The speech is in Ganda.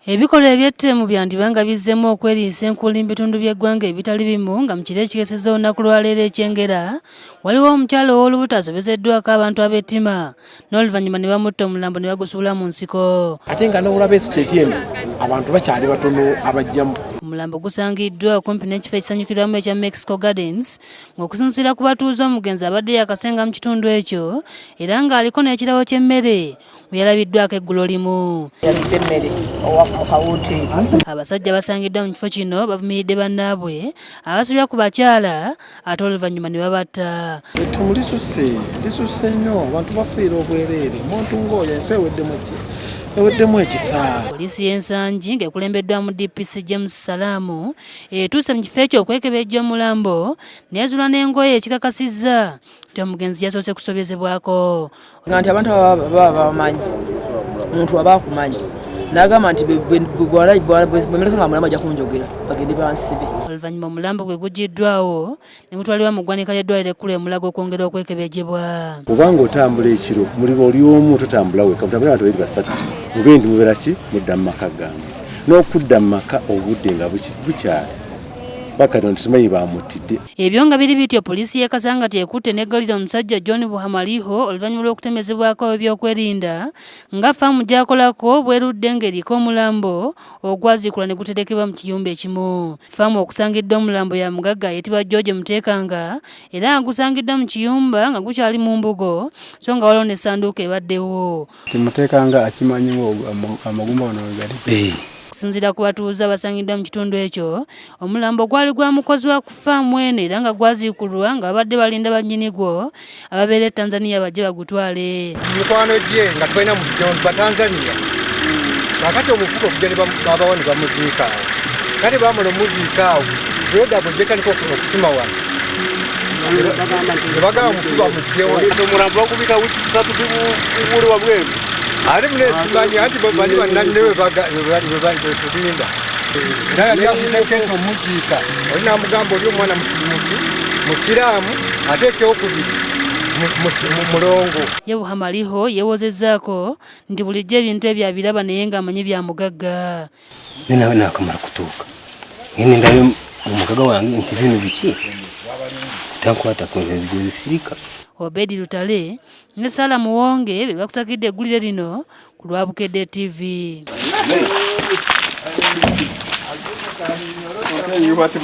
Ebikolwa eby'ettemu byandiba nga bizzeemu okweriisa enkuuli mu bitundu by'eggwanga ebitali bimu nga mu kiro ekikeesezza olunaku lwaleero e Kyengera waliwo omukyala ow'olubuto asobezeddwako abantu ab'ettima n'oluvannyuma ne bamutta omulambo ne bagusuula mu nsiko. Ate nga n'olaba esiteeti eno abantu bakyali batono abajjamu. Omulambo gusangiddwa okumpi n'ekifo ekisanyukirwamu ekya Mexico Gardens ng'okusinziira ku batuuze omugenzi abadde yakasenga mu kitundu ekyo era ng'aliko n'ekirabo ky'emmere yalabiddwako eggulo limu. Yalidde emmere owa mu kawooteeri. Abasajja basangiddwa mu kifo kino bavumiridde bannaabwe abasobya ku bakyala ate oluvannyuma ne babatta. Ettemu lisusse, lisusse nnyo, abantu bafiira obwereere. Omuntu ng'oyo ensi eweddemu ki? Eweddemu ekisa. Poliisi y'e Nsangi ng'ekulembeddwamu DPC James Salaamu etuuse mu kifo ekyo okwekebejja omulambo n'ezuula n'engoye ekikakasizza nti omugenzi yasoose kusobezebwako. Nga nti abantu baba bamanyi omuntu aba akumanyi n'agamba nti bwemeleka nga mulamu ajja kunjogera bagende bansibe. Oluvannyuma omulambo gwe guggyiddwawo ne gutwalibwa mu ggwanika ly'eddwaliro ekkulu e Mulago okwongera okwekebejjebwa. Kubanga otambula ekiro muli oli omu totambula wekka mutambula abantu babiri basatu mube nti mubeera ki mudda mu maka gammwe n'okudda mu maka obudde nga bukyali. Paka kati simanyi bamuttidde. Ebyo nga biri bityo, poliisi y'e Kasangati ekutte n'eggalira omusajja John Buhamaliho oluvannyuma lw'okutemezebwako ab'ebyokwerinda nga ffaamu gy'akolako bw'erudde ng'eriko omulambo ogwaziikulwa ne guterekebwa mu kiyumba ekimu. Ffaamu okusangiddwa omulambo ya mugagga ayitibwa George Muteekanga era nga gusangiddwa mu kiyumba nga gukyali mu mbugo so nga waliwo n'essanduuko ebaddewo. Muteekanga akimanyi amagumba wano we gali. Okusinziira ku batuuze abasangiddwa mu kitundu ekyo, omulambo gwali gwa mukozi wa ku ffaamu eno era nga gwaziikulwa nga babadde balinda bannyini gwo ababeera e Tanzania bajje bagutwale. Mikwano gye nga tebalina muntu Batanzania kakati omufuka okujja ne babawa ne bamuziika awo kati bamala omuziika awo buloda bwejja etandika okusima wano ne bagamba omufu bamuggyewo. Omulambo bagubika wiiki ssatu guli wabweru. Ate munesimanyi anti bali bannanyini wetulinda era yali akutekesa omuziika oli namugamba oli omwana muki musiraamu ate ekyokubiri mulongo. Ye Buhamaliho yeewozezzaako nti bulijjo ebintu ebyo abiraba naye ng'amanyi bya mugagga. Naye nawe nakamala kutuuka ngende ndabe omukaga wange nti bino biki tankwata ku nze zisirika. Obedi Lutale ne Sarah Muwonge be bakusakidde eggulire lino ku lwa Bukedde TV. Okay, you want to